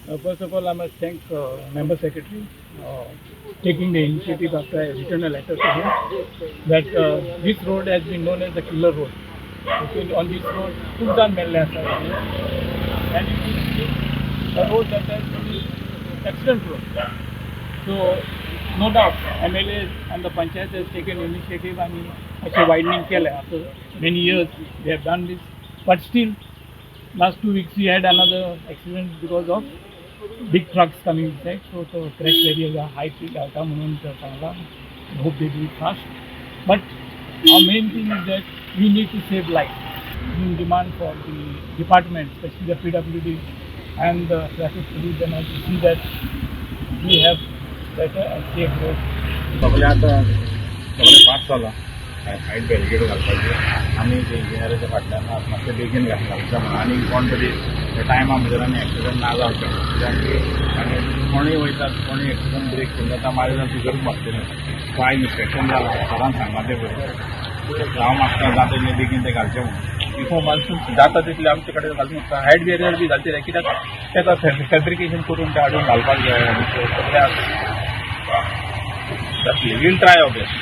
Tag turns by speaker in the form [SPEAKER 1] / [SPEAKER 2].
[SPEAKER 1] First of all, I must thank Member Secretary taking the initiative after I written a letter to him that this road has been known as the killer road. Okay, on this road, खूप जाण मेल्ले आसा and it is a road that has been accident prone. So, no doubt, MLA and the panchayat has taken initiative आणि अशें widening केलें. After many years they have done this, but still last 2 weeks we had another accident because of big trucks coming inside. So तो crash barrier height घालता म्हणून तो सांगला. Hope they do it fast. But our main thing is that we need to save life. In demand for the department, especially the PWD and the traffic police, and all to see that we have better and safe roads.
[SPEAKER 2] सगळे आतां सगळें fast जालां. Height barricade घालपाची आमी ते इंजिनियराच्या फाटल्यान मातशें बेगीन घालचें म्हणून आनी कोण तरी टायमा भितर आनी एक्सिडंट ना जावचें म्हणून. कित्याक की आनी कोणूय वयतात, कोणूय एक्सिडंट ब्रेक करून जाता, मागीर जाल्यार तिगूच मारतले. सो आयज इन्स्पेक्शन जालां, सरान सांगलां तें बरें. हांव मागता जाता तितलें बेगीन तें घालचें म्हणून.
[SPEAKER 3] बिफोर मान्सून जाता तितले आमचे कडेन घालून हायट बॅरियर बी घालचे, कित्याक ताका फॅब्रिकेशन करून ते हाडून घालपाक जाय आनी सगळें जातलें. We'll try our best.